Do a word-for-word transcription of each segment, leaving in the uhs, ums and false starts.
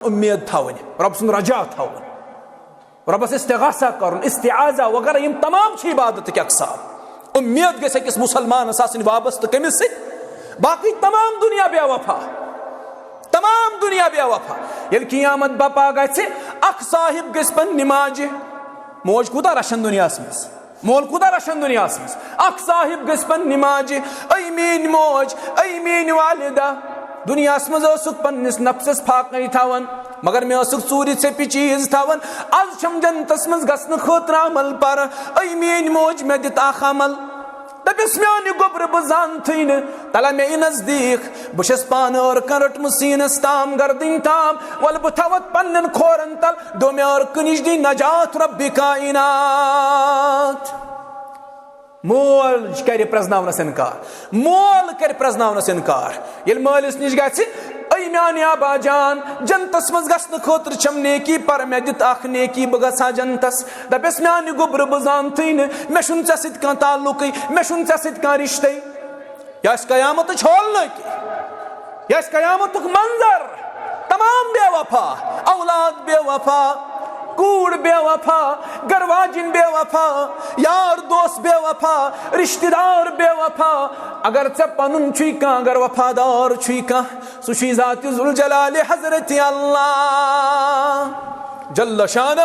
امید تھاوٕنۍ، رۄب سُنٛد رجا تھاوُن، رۄبس استغاثہ کرُن، استعاذہ وغیرہ، یِم تمام چھِ عبادتٕکۍ اقسام۔ امید گژھِ أکِس مسلمانس آسٕنۍ وابستہٕ کٔمِس سۭتۍ؟ باقٕے تمام دُنیا بے وفا، تمام دُنیا بے وفا۔ ییٚلہِ قیامت بپا گژھِ، اکھ صاحب گژھِ پننہِ ماجہِ، موج کوٗتاہ رچھن دُنیاہس منٛز، مول کوٗتاہ رچھن دُنیاہس منٛز۔ اکھ صاحب گژھِ پننہِ ماجہِ، اے میٲنۍ موج، اے میٲنۍ والدہ، دُنیاہس منٛز ٲسٕکھ پننِس نفسس فاقے تھاوان، مگر مےٚ ٲسٕکھ ژوٗرِ ژھیٚپہِ چیٖز تھاوان۔ از چھم جنتس منٛز گژھنہٕ خٲطرٕ عمل پرٕ، اے میٲنۍ موج، مےٚ دِتھ اکھ عمل۔ دپس میانہِ گوٚبرٕ، بہٕ زانتھٕے نہٕ، تلہ مےٚ یہِ نزدیٖک، بہٕ چھس پانہٕ عٲرکن رٔٹمٕژ سیٖنس تام، گردنۍ تام، ولہٕ بہٕ تھاوتھ پننٮ۪ن کھورن تل، دو مےٚ عٲرکہٕ نِش دی نجات رب کائنات۔ مول کرِ پرزناونس انکار، مول کرِ پرزناونس انکار۔ ییٚلہِ مٲلِس نِش گژھِ، اے میانہِ آبا جان، جنتس منٛز گژھنہٕ خٲطرٕ چھم نیکی، پر مےٚ دِتھ اکھ نیکی، بہٕ گژھٕ ہا جنتس۔ دپس میانہِ گوٚبرٕ، بہٕ زانتھٕے نہٕ، مےٚ چھُنہٕ ژےٚ سۭتۍ کانٛہہ تعلقٕے، مےٚ چھُنہٕ ژےٚ سۭتۍ کانٛہہ رشتے۔ یہِ آسہِ قیامتٕچ ہولنٲکی، یہِ آسہِ قیامتُک منظر۔ تمام بے وفا، اولاد بے وفا، کوٗر بے وفا، گرٕ واجِنۍ بے وفا، یار دوست بے وفا، رشتہٕ دار بے وفا۔ اگر ژےٚ پنُن چھُے کانٛہہ، اگر وفادار چھُے کانٛہہ، سُہ چھُے ذات ذوالجلال حضرت اللہ جل شانہ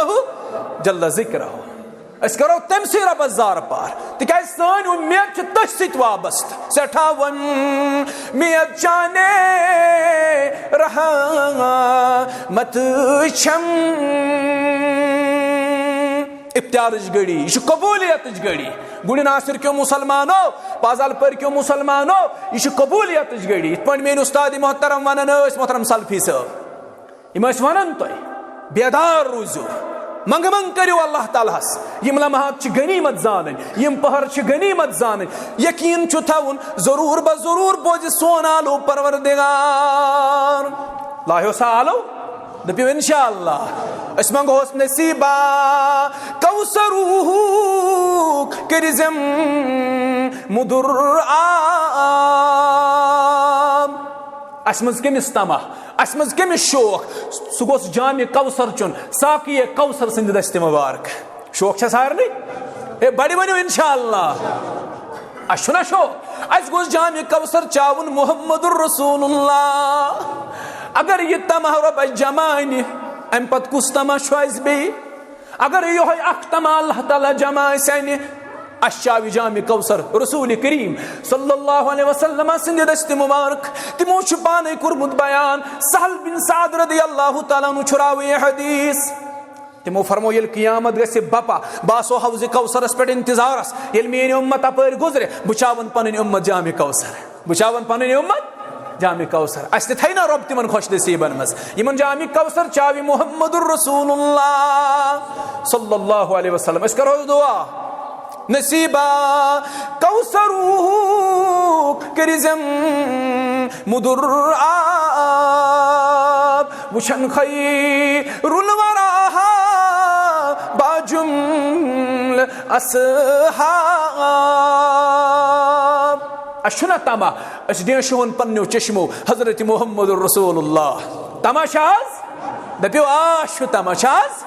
جل ذکرہ۔ أسۍ کرو تٔمۍ سٕے رۄبس زارٕ پار، تِکیازِ سٲنۍ اُمید چھِ تٔتھۍ سۭتۍ وابستہٕ۔ سٮ۪ٹھاہ وۄمید چانے رحمت چھم۔ افتارٕچ گھڑی، یہِ چھِ قبولیتٕچ گھڑی۔ گُرِ ناصر کیو مسلمانو، پازال پٔرۍ کیو مسلمانو، یہِ چھِ قبولیتٕچ گھڑی۔ یِتھ پٲٹھۍ میٲنۍ اُستاد محترم ونان ٲسۍ، محترم سلفی صٲب، یِم ٲسۍ ونان تۄہہِ، بیدار روٗزِو، منگہٕ منگ کٔرِو اللہ تعالیٰ ہس۔ یِم لمحات چھِ غنیمت زانٕنۍ، یِم پہر چھِ غنیمت زانٕنۍ۔ یقیٖن چھُ تھاوُن، ضروٗر بہ ضروٗر بوزِ سون آلو پروردگار۔ لاہیو سا آلو، دٔپِو انشاءاللہ۔ أسۍ منگہوس نصیبا کوثروٗک، کٔرِزٮ۪م مُدُر آب۔ اسہِ منٛز کٔمِس طمع؟ اسہِ منٛز کٔمِس شوق؟ سُہ گوٚژھ جامِ کوثر چیوٚن، ساقی کوثر سٕنٛدِ دستِ مبارک۔ شوق چھا سارنٕے؟ ہے، بڑِ ؤنِو انشاءاللہ۔ اسہِ چھُنہ شوق؟ اسہِ گوٚژھ جامِ کوثر چاوُن محمد رسول اللہ۔ اگر یہِ طمع رۄب اسہِ جمع انہِ، امہِ پتہٕ کُس طمع چھُ اسہِ بیٚیہِ؟ اگر یِہوٚے اکھ طمع اللہ تعالیٰ جمع آسہِ انہِ، اسہِ چاوِ جامِ کوثر رسول کریم صلی اللہ علیہ وسلم سٕنٛدِ دستِ مبارک۔ تِمو چھُ پانے کوٚرمُت بیان، سہل بن سعد رضی اللہ تعالیٰ عنہ چھُ راوی حدیث۔ تِمو فرمو، ییٚلہِ قیامت گژھِ بپا، بہٕ آسو حوضِ کوثرس پٮ۪ٹھ انتظارس، ییٚلہِ میٲنۍ اُمت اپٲرۍ گُزرِ، بہٕ چاون پنٕنۍ اُمت جامِ کوثر۔ بہٕ چاون پنٕنۍ اُمت جامِ کوثر۔ اسہِ تہِ تھایہِ نا رۄب تِمن خۄش نصیٖبن منٛز، یِمن جامِ کوثر چاوِ محمد رسول اللہ صلی اللہ علیہ وسلم۔ أسۍ کرو دعا، نصیبا کوثروٗک کٔرِزٮ۪م مُدُر آب۔ وٕچھن خیرُل وراہا باجُملہٕ اصحاب۔ اسہِ چھُنہ طمع، أسۍ ڈینٛشہون پننیو چشمو حضرت محمد رسول اللہ۔ طمع چھا از؟ دٔپِو، آ، چھُ طمع، چھا از؟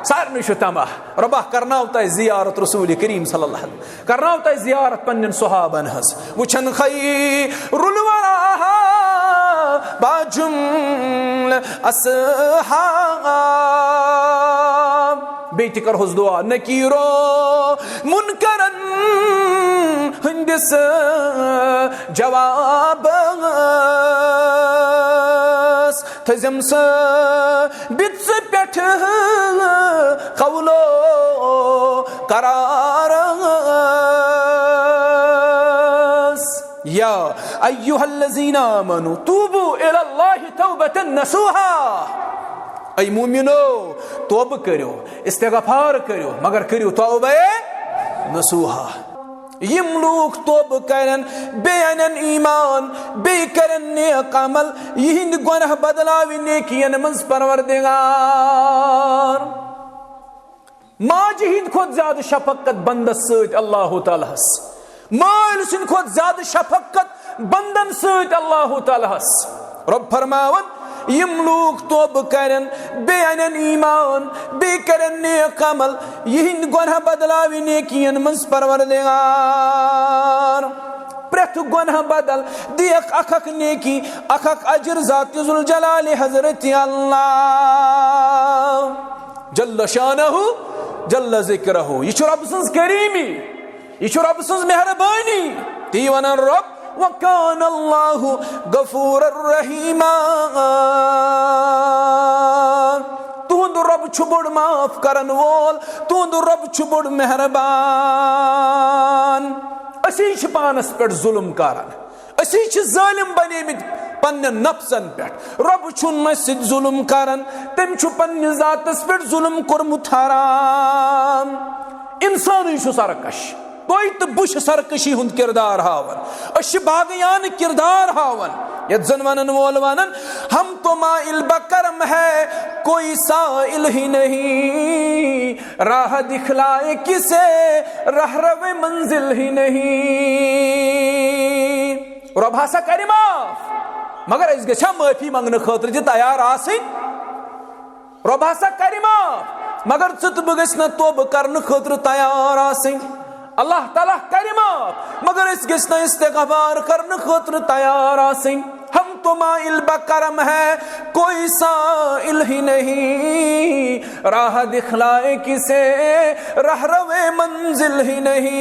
سارنٕے چھُ طمع۔ رۄبا کرناو تۄہہِ زیارت رسول کریم صلی اللہ علیہ وسلم، کرناو تۄہہِ زیارت پننٮ۪ن صحابن ہٕنٛز۔ وٕچھن خیرُل وراہا باجُملہٕ اصحاب۔ بیٚیہِ تہِ کرہوس دعا، نکیرو منکرن ہٕنٛدِس جوابس تھٲیزٮ۪م ثٲبت ژٕ پٮ۪ٹھ قولو قرارس۔ یا ایھا الذین آمنوا توبوا الی اللہ توبۃ نصوحا۔ اے مومنو، توبہٕ کٔرِو، استغفار کٔرِو، مگر کٔرِو توبہ نصوحا۔ یِم لوٗکھ توبہٕ کرن، بیٚیہِ انن ایمان، بیٚیہِ کرن نیک عمل، یِہنٛدۍ گۄناہ بدلاوِ نیکین منٛز پروردگار۔ ماجہِ ہٕنٛدِ کھۄتہٕ زیادٕ شفقت بندس سۭتۍ اللہ تعالیٰ ہس، مٲلۍ سٕنٛدِ کھۄتہٕ زیادٕ شفقت بندن سۭتۍ اللہ تعالیٰ ہس۔ رۄب فرماوان، یِم لوٗکھ توبہٕ کرن، بیٚیہِ انن ایمان، بیٚیہِ کرن نیک عمل، یِہنٛدۍ گۄناہ بدلاوِ نیکین منٛز پروردگار۔ پرٛٮ۪تھ گۄناہ بدل دِیَکھ اکھ اکھ نیکی، اکھ اکھ اجر ذات ذوالجلال حضرت اللہ جل شانہ، جل ذکرہ۔ یہِ چھُ رۄب سٕنٛز کریٖمی، یہِ چھُ رۄب سٕنٛز مہربٲنی۔ تی ونان رۄب، وکان اللہ غفور الرحیما۔ تُہُنٛد رۄب چھُ بوٚڑ معاف کرن وول، تُہُنٛد رۄب چھُ بوٚڑ مہربان۔ أسی چھِ پانس پٮ۪ٹھ ظُلم کران، أسی چھِ ظٲلم بنیمٕتۍ پننٮ۪ن نفسن پٮ۪ٹھ۔ رۄب چھُنہٕ اَسہِ سۭتۍ ظُلم کران، تٔمۍ چھُ پننِس ذاتس پٮ۪ٹھ ظُلم کوٚرمُت حرام۔ انسانٕے چھُ سرکش۔ تُہۍ تہٕ بہٕ چھِ سرکشی ہُنٛد کردار ہاوان۔ أسۍ چھِ باغیانہٕ کردار ہاوان۔ یتھ زن ونن وول ونان، ہم تو مائل بکرم ہے، کوئی سائل ہی نہیں، راہ دکھلائے کسے، رہرو منزل ہی نہیں۔ رۄب ہسا کرِ معاف، مگر أسۍ گژھِ ہا معٲفی منٛگنہٕ خٲطرٕ تہِ تیار آسٕنۍ۔ رۄب ہسا کرِ معاف، مگر ژٕ تہٕ بہٕ گٔژھۍ نہ توبہٕ کرنہٕ خٲطرٕ تیار آسٕنۍ۔ اللہ تعالیٰ کرِ معاف، مگر أسۍ گٔژھۍ نہ استغفار کرنہٕ خٲطرٕ تیار آسٕنۍ۔ ہم تو مائل بکرم ہے، کوئی سائل ہی نہیں، راہ دکھلائے کسے، رہرو منزل ہی نہیں۔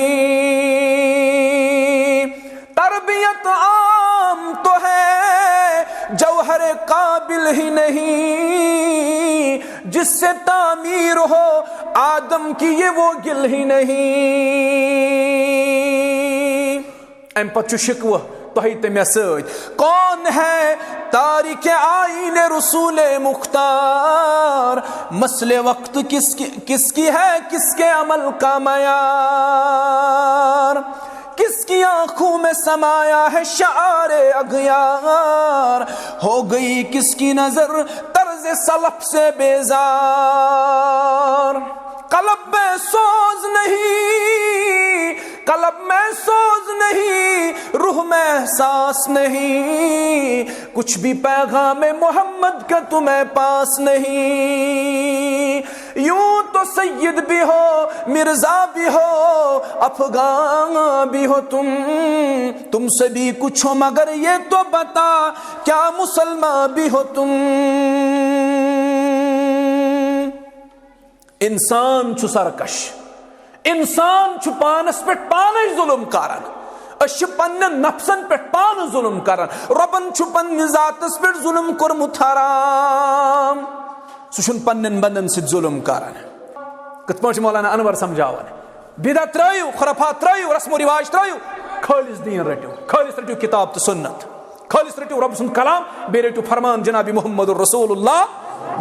تربیت عام تو ہے، جوہر قابل ہی نہیں، جس سے تعمیر ہو آدم کی یہ وہ گل ہی نہیں۔ امہِ پتہٕ چھُ شکوہ تۄہہِ تہٕ مےٚ سۭتۍ۔ کون ہے تارک آئین رسول مختار؟ مسئلے وقت کس کی، کس کی ہے، کس کے عمل کا معیار؟ کس کی آنکھوں میں سمایا ہے شعار اغیار؟ ہو گئی کس کی نظر طرز سلف سے بیزار؟ قلب میں سوز نہیں، قلب میں سوز نہیں، روح میں احساس نہیں، کچھ بھی پیغام محمد کا تمہیں پاس نہیں۔ یوں تو سید بھی ہو، مرزا بھی ہو، افغان بھی ہو تم، تم سبھی کچھ ہو مگر یہ تو بتا، کیا مسلمان بھی ہو تم؟ انسان چھُ سرکش، انسان چھُ پانس پٮ۪ٹھ پانے ظلم کران۔ أسۍ چھِ پننٮ۪ن نفسن پٮ۪ٹھ پانہٕ ظلم کران۔ رۄبن چھُ پننہِ ذاتس پٮ۪ٹھ ظلم کوٚرمُت حرام۔ سُہ چھُنہٕ پننٮ۪ن بندن سۭتۍ ظلم کران۔ کِتھ پٲٹھۍ چھُ مولانا انور سمجھاوان؟ بدعت ترٲیِو، خرافات ترٲیِو، رسم و رواج ترٲیِو، خٲلص دین رٔٹِو، خٲلص رٔٹِو کتاب تہٕ سنت، خٲلص رٔٹِو رۄب سُنٛد کلام، بیٚیہِ رٔٹِو فرمان جناب محمد رسول اللہ۔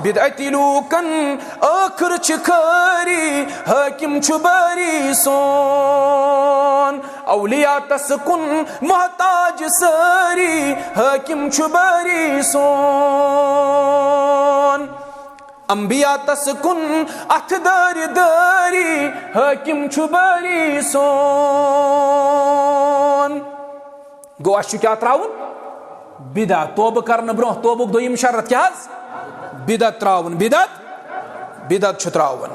بدعتی لوٗکن ٲخر چھِ خٲری، حٲکِم چھُ بٲری سون۔ اولیاء تس کُن محتاج سٲری، حٲکِم چھُ بٲری سون۔ انبیاء تس کُن اتھ دٲرِ دٲری، حٲکِم چھُ بٲری سون۔ گوٚو، اَسہِ چھُ کیٛاہ ترٛاوُن؟ بدعت۔ توبہٕ کرنہٕ برٛونٛہہ توبُک دوٚیِم شرط کیٛاہ حظ؟ بدعت ترٛاوُن۔ بدعت، بدعت چھُ ترٛاوُن۔